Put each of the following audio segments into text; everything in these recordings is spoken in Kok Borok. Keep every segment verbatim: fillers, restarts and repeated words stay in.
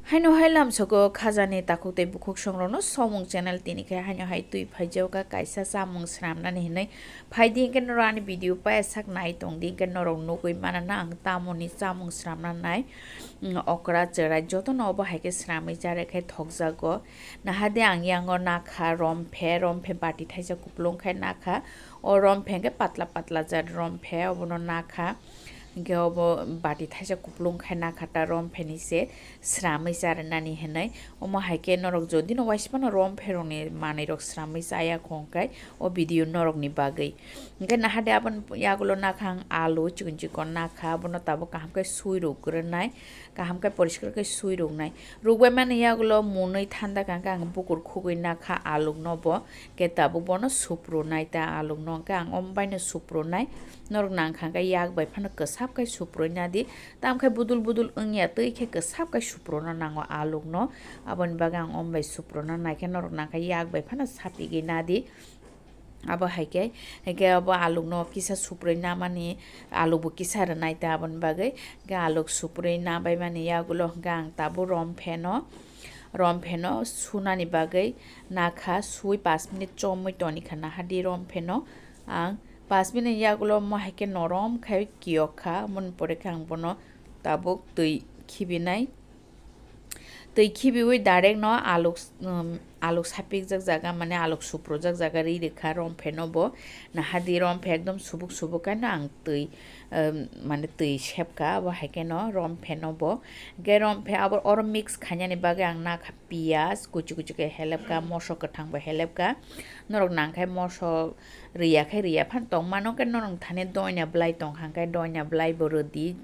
Haino hai lamsoko khajani takhuk tei bukhuk songrokno somung channel tini khe haino hai twi phaijaoka kaisa chamung swnamnani hinwi phaidi hinkhe norok ani video paya sak nai tongdi hinkhe norok nugwi manana ang tamoni chamung swnamna nai. Mm, okra chwrai jotono obo hai khe swnamwi charekhe thokjago. Nahade ang yango nakha romphe, romphe bati thaisa kuplung khai nakha. O romphe hinkhe patla patla jat romphe obono nakha. Hinkhe obo bati thaisa kuplung khai nakha ta rompheni se sramwi charinani hinwi. Omo hai khe norok jodi no waisa phano rompherokni manwirok sramwi chaya khong khe o video norokni bagwi. Hinkhe nahade aboni yagulo nakha ang alu chikon chikon nakha, abono tabuk kaham khe sui rwgwrwnai, kaham khe poriskar khe sui rwknai. Rwgwi mani yagulo mwnwi thanda kha khe ang bukur khugwi nakha alukno bo, khe tabuk bono suprunai ta alukno hinkhe ang omo baino suprunai. Norok nang kha khe yak bai phano kwsap khe suprui nadi. Tamo khe budul budul wngya twi khe kwsap khe supruna nango alukno. Aboni bagwi ang om bai supruna nai khe norok nang khe yak bai phano sapigwi nadi. Abo hai khe, hai khe abo alukno kisa suprui namani, aluk bo kisa rwnai ta aboni bagwi. Khe aluk suprui nabai mani yagulo hwnkhe ang tabuk rompheno, rompheno sunani bagwi nakha, sui pash minute chomwi toni kha nahadi rompheno. Ang pash minute yagulo mo hai khe norom khai kiyok kha, moni pore khe ang bono tabuk twi khibinai. Twi khibiwi direct no aluk, um, aluk sapikjak jaga, mane aluk suprujak jaga ri rikha rompheno bo. Nahadi romphe ekdom subuk subuk kaino ang twi, um, mane twi sepka, abo hai khe no rompheno bo. Ge romphe abo oro mix khainani bagwi ang nakha piyaj kuchu kuchu khe helepka, moso kwthang bo helepka. Norok nang khe moso riya khe riya phan tong mano, khe norok thani doina bwlai tong kha khe doina bwlai bo rwdi.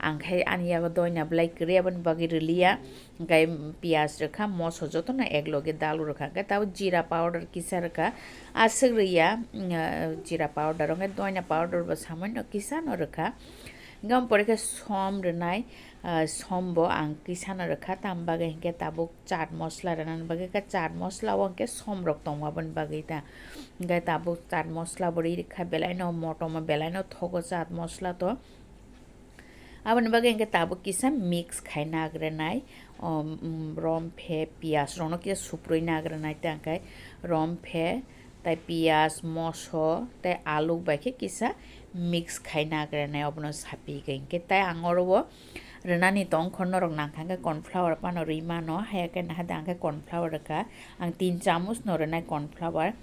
Ang khe ani yago doina bwlai kwrwi aboni bagwi rwliya. Hinkhe piyaj rwkha, moso jotono ekloge dalu rwkha. Hinkhe tabuk jira powder kisa rwkha, aswk rwya, mm, jira powder, hinkhe doina powder bo samoino kisa no rwkha. Hinkhe omo pore khe som rwnai, ah, som bo ang kisa no rwkha, tamo bagwi hinkhe tabuk chaat masala rwnani bagwi khe chaat masala o hinkhe som rok tongo aboni bagwi ta. Hinkhe tabuk chaat masala bo ri rwkha, belai no motom o belai no thogo chaat masala to. Aboni bagwi hinkhe tabuk kisa mix khai nagrenai, o, mm, romphe, piyaj rokno kisa suprui nagrenai, tei hinkhe romphe, tei piyaj, moso, tei aluk bai khe kisa mix khai nagrenai, obono sapi khe. Hinkhe tei ang oro o rwnani tong kho, norok nang kha hinkhe corn flour phano rwi mano, haya khe nahade ang khe corn flour rwkha, ang tin chamuch no rwnai corn flour.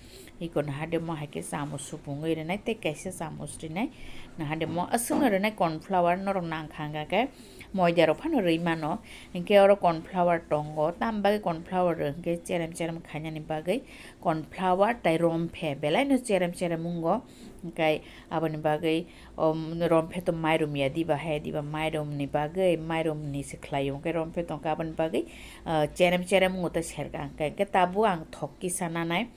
Iko nahade mo hai khe chamuch supungwi rwnai tei kaisa chamuch rwnai. Nahade mo aswkno rwnai corn flour norok nang kha wngkha khe moida rok phano rwi mano. Hinkhe oro corn flour tongo, tamo bagwi corn flour rw hinkhe cherem cherem khainani bagwi corn flour tei romphe belaino cherem cherem wngo. Hinkhe aboni bagwi, o, romphe to mairum ya diba hai diba mairumni bagwi, mairumni se khlaio hinkhe romphe tongkha aboni bagwi, ah, cherem cherem wngo tei serka hinkhe, hinkhe tabuk ang thok kisa nanai.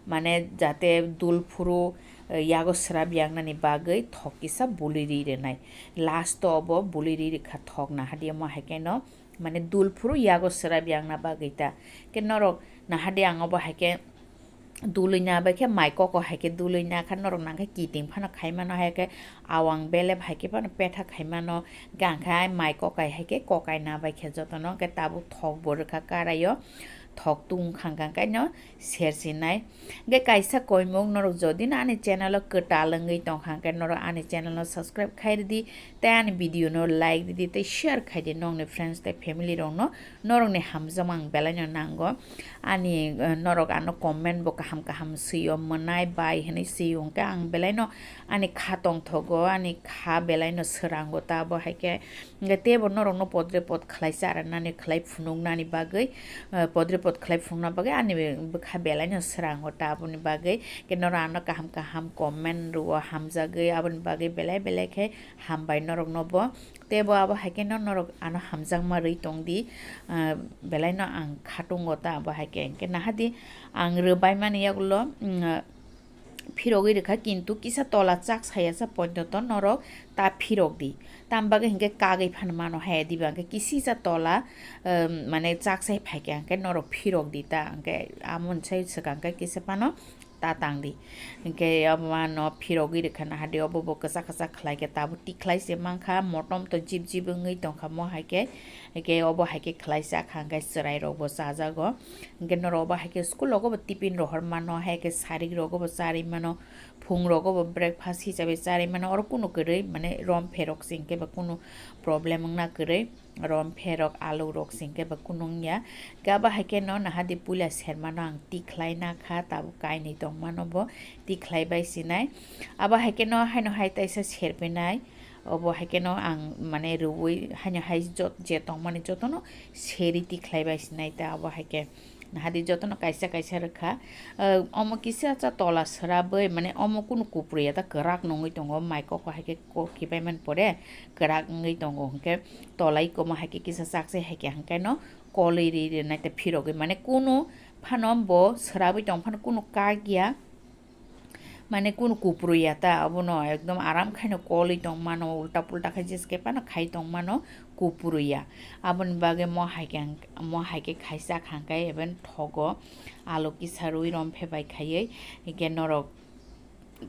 Mane jate dul phuru, eh, yago srap yaknani bagwi thok kisa buli ri rwnai. Last o bo buli ri rwkha thok nahadi omo hai khe no, mane dul phuru yago srap yakna bagwi ta. Khe norok nahadi ang obo hai khe dului na bai khe mai koko hai khe dului na kha norok nang khe kiting phano khai mano hai khe awang belep hai khe phano petha khai mano. Gang khe mai kokai hai khe kokai na bai khe jotono khe tabuk thok bo rwkha karai o. Thok tung khang khang khe no ser sinai. Ge kaisa koimung norok jodi no ani channel o kwtal wngwi tong kha, hwnkhe norok ani channel no subscribe khai rwdi, tei ani video no like rwdi, tei share khai di nokni friends tei family rok no, norok ni hamjakma ang belai no nango. Ani, eh, norok ano comment bo kaham kaham swi o, mwnai bai hinwi swi o, hwnkhe ang belai no ani kha tongthogo, ani kha belai no swrango, ta bo hai khe Hwnkhe teibo norokno podre pod khlai charwnani, khlai phunuknani bagwi, eh, podre pod khlai phunukna bagwi ani bwkha belaino swrango. Taboni bagwi khe norok ano kaham kaham comment rwo, hamjagwi, aboni bagwi belai belai khe hambai noroknobo. Teibo abo hai kheno norok ano hamjakma rwi tongdi, eh, belaino ang khatungo ta abo hai khe. Hwnkhe nahadi ang rwbaimani yagulo, mm, phirogwi rwkha, kintu kisa tola chak saya sa poito norok ta phirok di. Tam bagwi hinkhe kagwi phan mano hai diba, hinkhe kisisa tola, um, mane chak sai phaikha hinkhe norok phirok di ta, hinkhe amoni sai swkang khe kisa phano ta tang di. Hingke obo mano phirogwi rwkha naha di, obo bo kwchak kwchak khlai khe tabuk tikhlai se mankha, motom to jip jip wngwi tongkha mo hai khe. Hingke obo hai khe khlai cha kha hingke chwrai rok bo chajago. Hingke norok obo hai khe school rogo bo tiffin rohor mano, hai khe sarik rogo bo charwi mano, phung rogo bo breakfast hisabe charwi mano, oro kunu kwrwi mane rom pherok se hingke ba kunu problem wngna kwrwi. Rom pherok, alu rok se hingke ba kunu wngya. Hingke abo hai khe no naha di puila sermano ang tikhlai na kha, tabuk kainwi tongmano bo tikhlai bai sinai. Abo hai khe no haino hai taisa serpinai, obo hai khe no ang mane rwui haino hai jot-, je tongmani jotono seri tikhlai bai sinai ta abo hai khe. Naha di jotono kaisa kaisa rwkha. Ah, omo kisa cha tola swrabwi, mane omo kunu kupru ya ta kwrak nungwi tongo, mai koko hai khe kokhi bai man pore kwrak wngwi tongo, hwnkhe tolai komo hai khe kisa chak se hai khe hwnkhe no kolwi ri rinai tei phirogwi, mane kunu phano bo swrabwi tong phano kunu kak ya. Mane kunu kupru ya ta, obono ekdom aram khaino kolwi tong mano, ulta pulta khai jeske phano khai tong mano, kupru ya. Aboni bagwi mo hai khe, mo hai khe khaisa kha hwnkhe even thogo, alu kisa rwi rom phe bai khaiwi, hwnkhe norok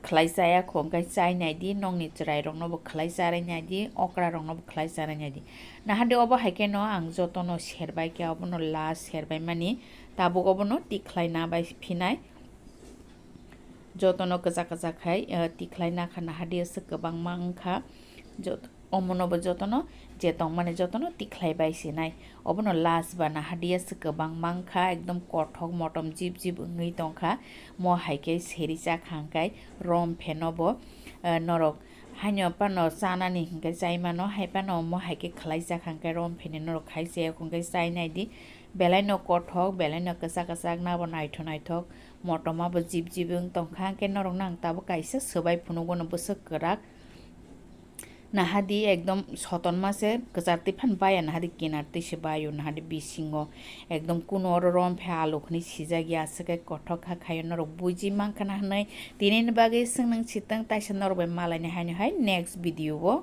khlai chaya kho hwnkhe chai nai di, nokni chwrai rokno bo khlai charai nai di, okra rokno bo khlai charai nai di. Naha di obo hai khe no ang jotono serbai khe, obono last serbai mani, tabuk obono tikhlai na bai phinai. Jotono kwchak kwchak khai, eh, tikhlai na kha naha di aswk kwbangma wngkha. Jot-, omono bo jotono je tongmani jotono tikhlai bai sinai. Obono last ba naha di aswk kwbangma wngkha, ekdom kothok motom jip jip wngwi tongkha. Mo hai khe seri cha kha hwnkhe rom pheno bo, eh, norok haino phano chanani hwnkhe chai mano, hai phano mo hai khe khlai cha kha hwnkhe rom pheni norok khai chaya kho hwnkhe chai nai di. Belai no kothok, belai no kwchak kwchak, nabo naithok naithok. Motom abo jip jip wng tongkha, hwnkhe norokno ang tabuk kaisa swbai phunukgo no bwswk kwrak. Naha di ekdom sotonma se kwchar twi phan baya, naha di kinar twi se baio, naha di bisingo ekdom kuno oro rom phe alu hwnwi sijak ya, aswk khe kothok kha khaio norok buji mankha na hwnwi. Tini ni bagwi swngno sitwng taisa norok bai malaini haino hai next video o.